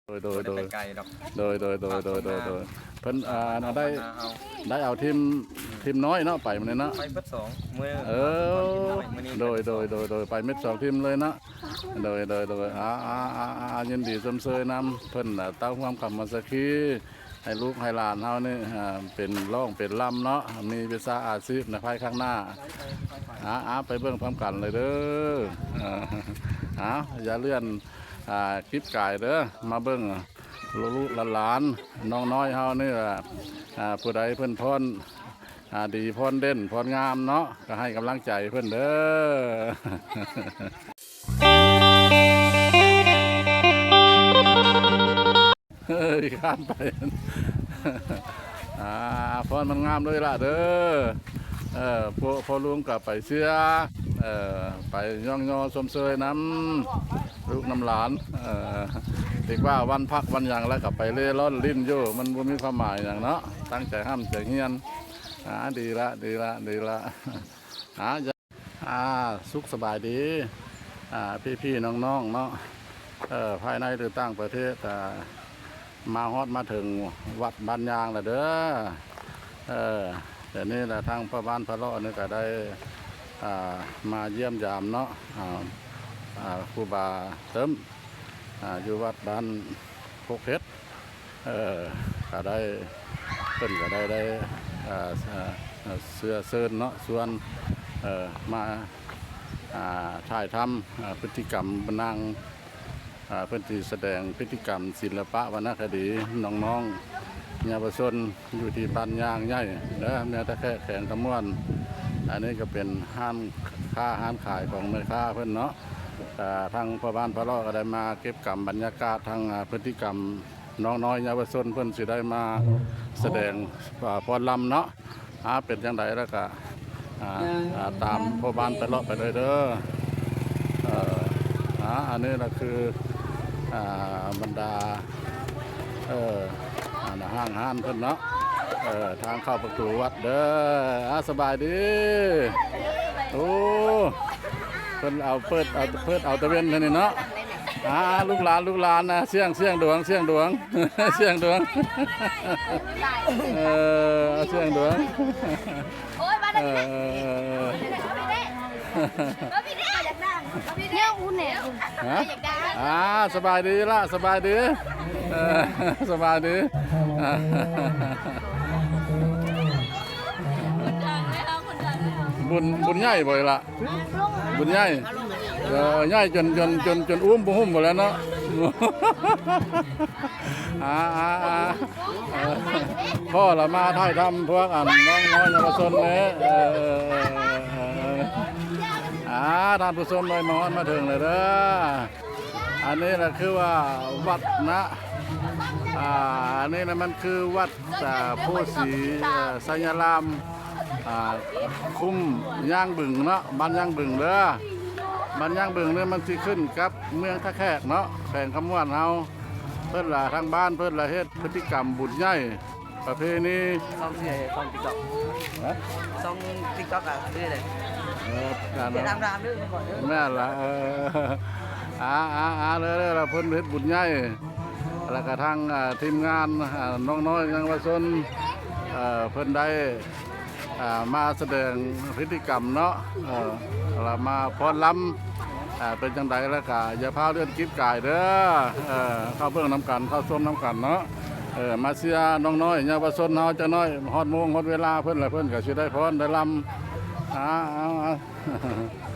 ໂດຍ ໂດຍ ບໍ່ໄດ້ໄປໄກດອກ ໂດຍ ໂດຍ ໂດຍ ໂດຍ ໂດຍ ເພິ່ນ ອ່າ ໄດ້ ໄດ້ເອົາທີມ ທີມນ້ອຍເນາະ ໄປມື້ນີ້ເນາະ ໄປເບິດສອງມື້ ເອີ ທີມນ້ອຍມື້ນີ້ ໂດຍ ໂດຍ ໂດຍ ໂດຍ ໄປເບິດສອງທີມເລີຍເນາະ ໂດຍ ໂດຍ ໂດຍ ອ່າ ອ່າ ອ່າ ອ່າ ຍິນດີຊົມເຊີຍນຳເພິ່ນ ເຕົ້າຮ່ວມຄຳມາສາມັກຄີ ໃຫ້ລູກໃຫ້ຫຼານເຮົານີ້ ອ່າ ເປັນລ້ອງເປັນລ່ຳເນາະ ມີວິຊາອາຊີບໃນພາຍຂ້າງໜ້າ ອ່າ ອ່າ ໄປເບິ່ງພ້ອມກັນເລີຍເດີ ອ່າ ອ່າ ຢ່າເລື່ອນ ອ່າ ກິບກາຍເດີ ມາເບິ່ງລູກໆຫຼານໆ ນ້ອງນ້ອຍເຮົານີ້ລະ ອ່າ ຜູ້ໃດເພິ່ນພອນ ອ່າ ດີ ພອນເດັ່ນ ພອນງາມເນາະ ກໍໃຫ້ກຳລັງໃຈເພິ່ນເດີ ເອີ ຂ້າມໄປ ອ່າ ພອນມັນງາມເລີຍລະເດີ ເອີ ພວກພໍ່ລຸງກໍໄປເຊຍ ເອີ ໄປຍ້ອງຍໍຊົມເຊີຍນຳລູກນຳຫຼານ ເອີ ຖືກວ່າວັນພັກວັນຫຍັງແລ້ວກໍໄປເລ່ລ່ອນຫຼິ້ນຢູ່ ມັນບໍ່ມີຄວາມໝາຍຫຍັງເນາະ ຕັ້ງໃຈຮ່ຳໃຈຮຽນ ອ່າ ດີລະ ດີລະ ດີລະ ອ່າ ອ່າ ສຸກສະບາຍດີ ອ່າ ພີ່ໆນ້ອງໆເນາະ ເອີ ພາຍໃນຫຼືຕ່າງປະເທດ ອ່າ ມາຮອດມາເຖິງວັດບ້ານຍາງແລ້ວເດີ ເອີ ດຽວນີ້ລະທາງພໍ່ບ້ານພະເລາະນີ້ກໍໄດ້ ອ່າ ມາຢ້ຽມຢາມເນາະ ອ່າ ອ່າ ຄູບາເຕີມ ອ່າ ຢູ່ວັດບ້ານໂຄກເຫັດ ເອີ ກໍໄດ້ ເພິ່ນກໍໄດ້ ໄດ້ ເອີ ເຊື້ອເຊີນເນາະ ຊວນ ເອີ ມາ ອ່າ ຖ່າຍທຳ ອ່າ ພຶດຕິກຳນາງ ອ່າ ເພິ່ນຊິສະແດງພຶດຕິກຳສິລະປະວັນນະຄະດີ ນ້ອງໆເຍົາວະຊົນຢູ່ທີ່ບ້ານຍາງໃຫຍ່ເດີ ເມືອງທ່າແຂກ ແຂວງຄຳມ່ວນ ອັນນີ້ກໍເປັນຮ້ານຄ້າຮ້ານຂາຍຂອງແມ່ຄ້າເພິ່ນເນາະ ອ່າ ທາງພໍ່ບ້ານພະເລາະກໍໄດ້ມາເກັບກຳບັນຍາກາດທາງ ອ່າ ພຶດຕິກຳ ນ້ອງນ້ອຍເຍົາວະຊົນເພິ່ນຊິໄດ້ມາສະແດງ ອ່າ ຟ້ອນລຳເນາະ ອ່າ ເປັນຈັ່ງໃດແລ້ວກະ ອ່າ ອ່າ ຕາມພໍ່ບ້ານໄປເລາະໄປເລີຍເດີ ເອີ ອ່າ ອັນນີ້ລະຄື ອ່າ ບັນດາ ເອີ ອ່າ ຫ້າງຮ້ານເພິ່ນເນາະ ເອີ ທາງເຂົ້າປະຕູວັດເດີ ອ່າ ສະບາຍດີ ໂອ້ ເພິ່ນເອົາ ເປີດເອົາ ເປີດເອົາຕາເວັນເທົ່ານີ້ເນາະ ອ່າ ລູກຫຼານ ລູກຫຼານນະ ສ່ຽງ ສ່ຽງດວງ ສ່ຽງດວງ ສ່ຽງດວງ ເອີ ສ່ຽງດວງ ໂອ້ຍ ມາ ເອີ ເອີ ເອີ ເອີ ມາພີ່ເດ້ ມາພີ່ເດ້ ມາພີ່ເດ້ ຫະ ອ່າ ສະບາຍດີລະ ສະບາຍດີ ເອີ ສະບາຍດີ ອ່າ ບຸນ ບຸນໃຫຍ່ບໍ່ລະ? ບຸນໃຫຍ່ ເອີ ໃຫຍ່ຈົນ ຈົນ ຈົນ ຈົນອຸ້ມບໍ່ຫຸ້ມບໍ່ແລ້ວເນາະ ອ່າ ອ່າ ອ່າ ເອີ ພໍ່ລະມາຖ່າຍທຳພວກອັນນ້ອງນ້ອຍເຍົາວະຊົນເດ້ ເອີ ອ່າ ທ່ານຜູ້ຊົມເອີຍ ມາຮອດມາເຖິງແລ້ວເດີ ອັນນີ້ລະຄືວ່າວັດນະ ອ່າ ອັນນີ້ນະມັນຄືວັດ ອ່າ ໂພສີ ເອີ ໄຊຍະລາມ ອ່າ ຄຸ້ມຍ່າງບຶງເນາະ ບ້ານຍ່າງບຶງເດີ ບ້ານຍ່າງບຶງນີ້ມັນຊິຂຶ້ນກັບເມືອງທ່າແຂກເນາະ ແຂວງຄຳມ່ວນເຮົາ ເພິ່ນລະ ທາງບ້ານເພິ່ນລະເຮັດພຶດຕິກຳບຸນໃຫຍ່ ປະເພນີ ຊ່ອງເສຍ ຊ່ອງຕິກຕັອກ ຮະ ຊ່ອງຕິກຕັອກ ອ່ະ ຊື່ໃດ ເອີ ເສຍດຳດຳເດີ ແມ່ນລະ ເອີ ອ່າ ອ່າ ອ່າ ເລີຍ ເລີຍລະ ເພິ່ນເຮັດບຸນໃຫຍ່ ແລ້ວກະທາງ ອ່າ ທີມງານ ອ່າ ນ້ອງນ້ອຍເຍົາວະຊົນ ເອີ ເພິ່ນໄດ້ ອ່າ ມາສະແດງພຶດຕິກຳເນາະ ເອີ ລະມາຟ້ອນລຳ ອ່າ ເປັນຈັ່ງໃດລະກະຢ່າພາວເລື່ອນກິບກາຍເດີ ເອີ ເຂົ້າເບິ່ງນຳກັນ ເຂົ້າຊົມນຳກັນເນາະ ເອີ ມາເຊຍນ້ອງນ້ອຍເຍົາວະຊົນເຮົາຈັກໜ້ອຍ ຮອດໂມງຮອດເວລາເພິ່ນລະ ເພິ່ນກະຊິໄດ້ຟ້ອນໄດ້ລຳ ອ່າ ອ່າ ອ່າ.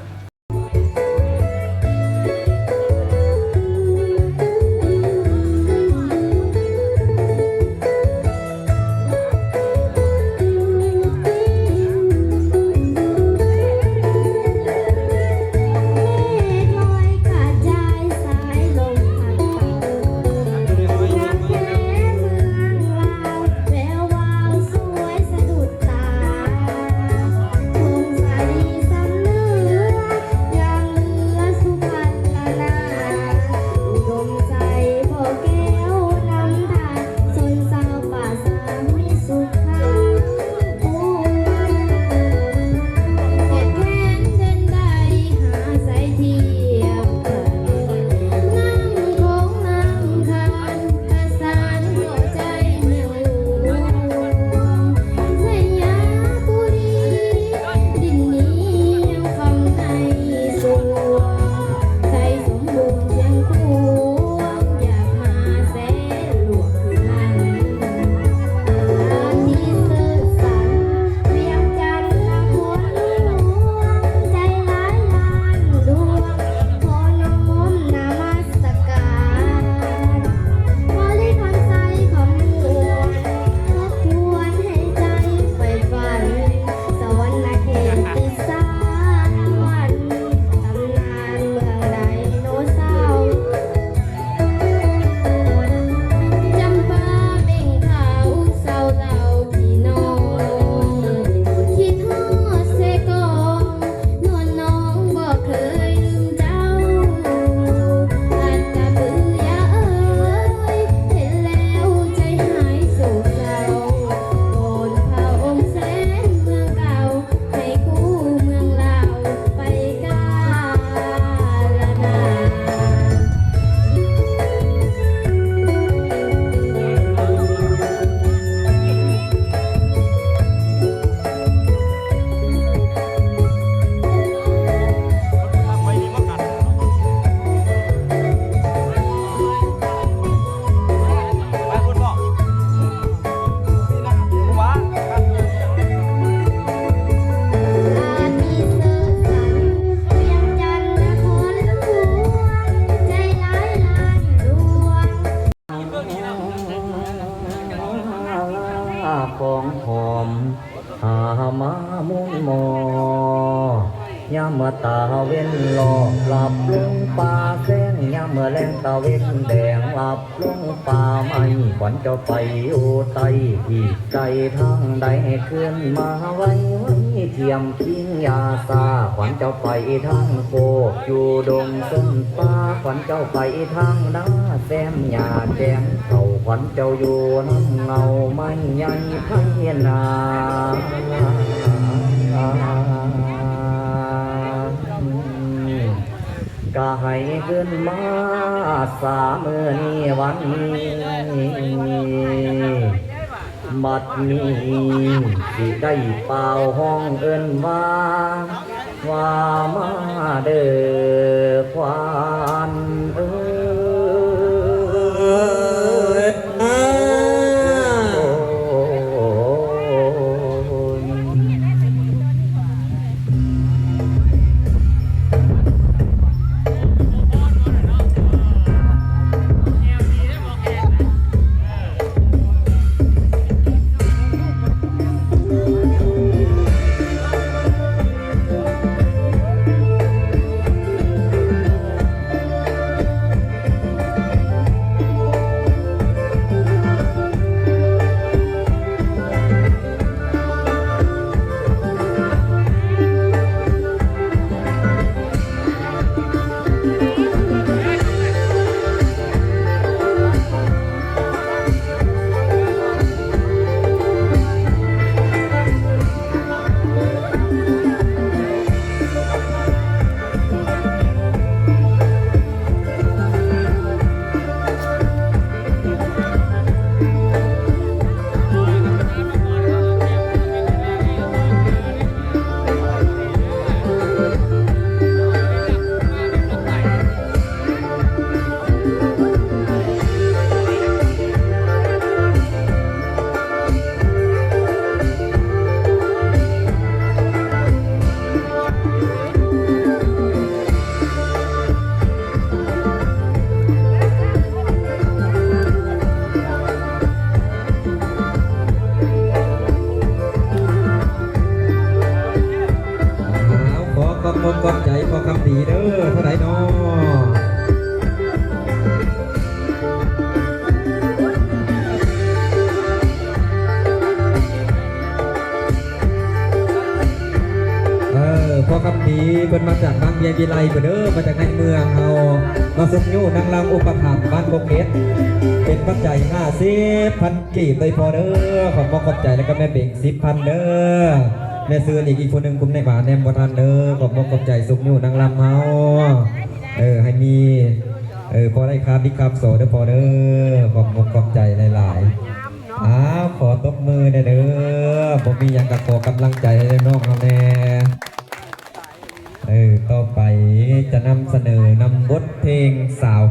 ຂອງຫອມ ຫາມາມຸນມໍ່ ຍາມຕາເວັນລອບ ລັບລົງປ່າແຊງ ຍາມແລງຕາເວັນແດງ ລັບລົງປ່າໄມ້ ຂວັນເຈົ້າໄປຢູ່ໃຕ້ ທີ່ໃຈທາງໃດ ຄືນມາໄວໄວ ທ່ຽມພິງຢ່າຊ້າ ຂວັນເຈົ້າໄປທາງໂຄກ ຢູ່ດົງເຊິ່ງປ່າ ຂວັນເຈົ້າໄປທາງນາ ແຊມຫຍ້າແຈມເຂົ້າ ຂວັນເຈົ້າຢູ່ນຳເງົາໄມ້ໃຫຍ່ໄພນາ ກະໃຫ້ຄືນມາຊາມື້ນີ້ວັນນີ້ ບັດນີ້ຊິໄດ້ປ່າວຮ້ອງເອີ້ນວ່າ ວ່າມາເດີຂວັນເອີຍ ໂອ້ຍ. ອ້າວ ຂໍຂອບອົກຂອບໃຈພໍ່ຄຳດີເດີ ເທົ່າໃດນໍ? ເອີ ພໍ່ຄຳດີເພິ່ນມາຈາກບາງວຽງວິໄລພຸ້ນເດີ ມາຈາກໃນເມືອງເຮົາ ມາຊຸກຍູ້ນາງລຳອຸປະຖຳບ້ານໂຄກເກັດ ເປັນປັດໄຈຫ້າສິບພັນ ກີບເດີພໍ່ເດີ ຂອບອົກຂອບໃຈ ແລ້ວກໍແມ່ເບັງສິບພັນເດີ ແມ່ຊື່ອີກ ອີກຜູ້ໜຶ່ງ ກຸມໃນຫວາແນມບໍ່ທັນເດີ ຂອບອົກຂອບໃຈ ຊຸກຍູ້ນາງລຳເຮົາ ເອີ ໃຫ້ມີ ເອີ ພໍໄດ້ຄາບດິບຄາບໂສເດີພໍ່ເດີ ຂອບອົກຂອບໃຈຫຼາຍໆ ອ້າວ ຂໍຕົບມືແດ່ເດີ ບໍ່ມີຫຍັງກໍຂໍກຳລັງໃຈໃຫ້ນ້ອງເຮົາແດ່ ເອີ ຕໍ່ໄປຈະນຳສະເໜີນຳບົດເພງສາວ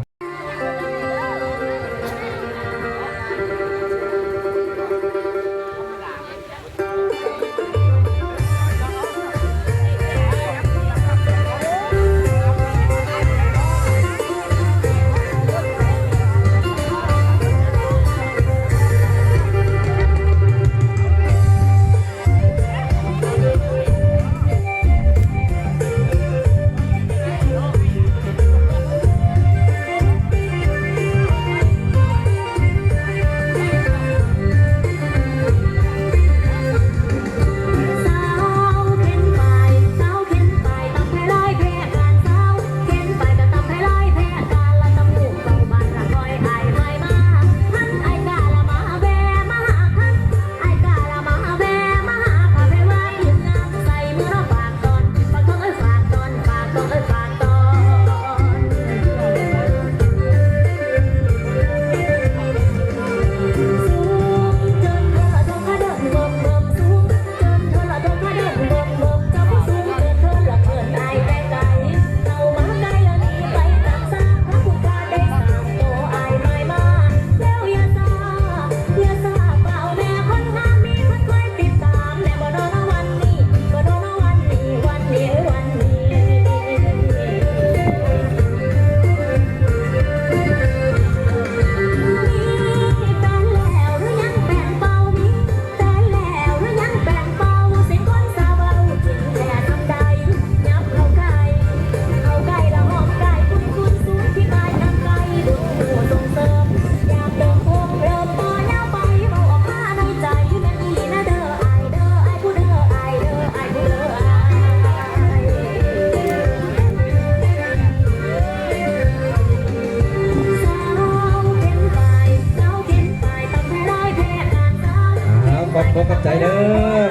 ຂອບໃຈເດີ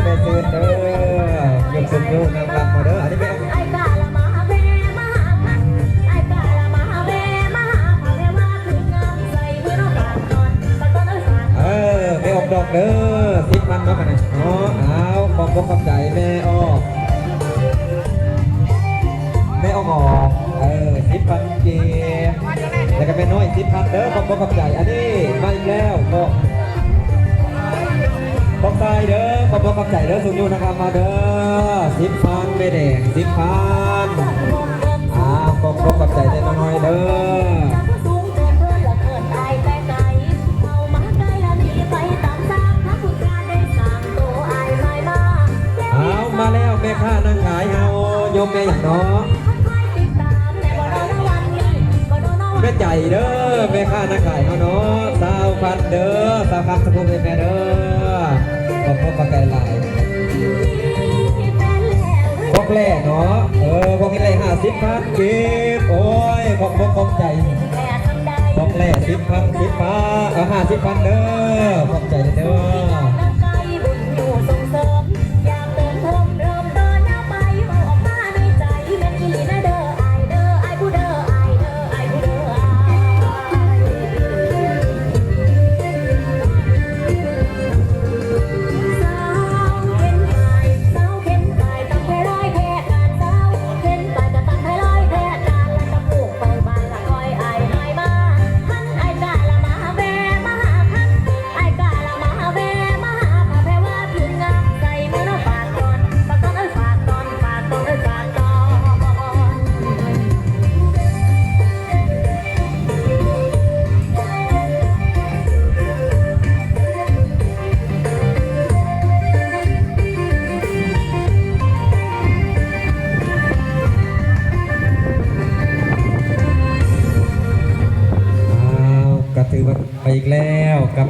ແມ່ຊື່ນເດີ ຍົກສູງຢູ່ນາງລຳມາເດີ ອັນນີ້ແມ່ ເອີ ແມ່ອອກດອກເດີ ສິບພັນເນາະ ອັນນີ້ເນາະ ເອົາ ຂອບອົກຂອບໃຈແມ່ອອກ ແມ່ອອກ ເອີ ສິບພັນກີບ ແລ້ວກໍແມ່ນ້ອຍສິບພັນເດີ ຂອບອົກຂອບໃຈ ອັນນີ້ມາອີກແລ້ວເນາະ ຂອບໃຈເດີ ຂອບອົກຂອບໃຈເດີ ສູງຢູ່ນາງລຳມາເດີ ສິບພັນ ແມ່ແດງ ສິບພັນ ອ່າ ຂອບອົກຂອບໃຈແມ່ນ້ອຍເດີ. ເອົາ ມາແລ້ວແມ່ຄ້ານາງຂາຍເຮົາ ຍົກແມ່ຫຍັງເນາະ? ແມ່ໃຈເດີ ແມ່ຄ້ານາງຂາຍເຮົາເນາະ ຊາວພັນເດີ ຊາວພັນສະໂພກເດີແມ່ເດີ ຂອບຄຸນຂອບໃຈຫຼາຍ ພວກແລກເນາະ ເອີ ພວກນີ້ໄດ້ຫ້າສິບພັນກີບ ໂອ້ຍ ຂອບອົກຂອບໃຈ ພວກແລກສິບພັນ ສິບພັນ ເອົາ ຫ້າສິບພັນເດີ ຂອບໃຈເດີ. ອ້າວ ກໍຖືວ່າໄປອີກແລ້ວກັບ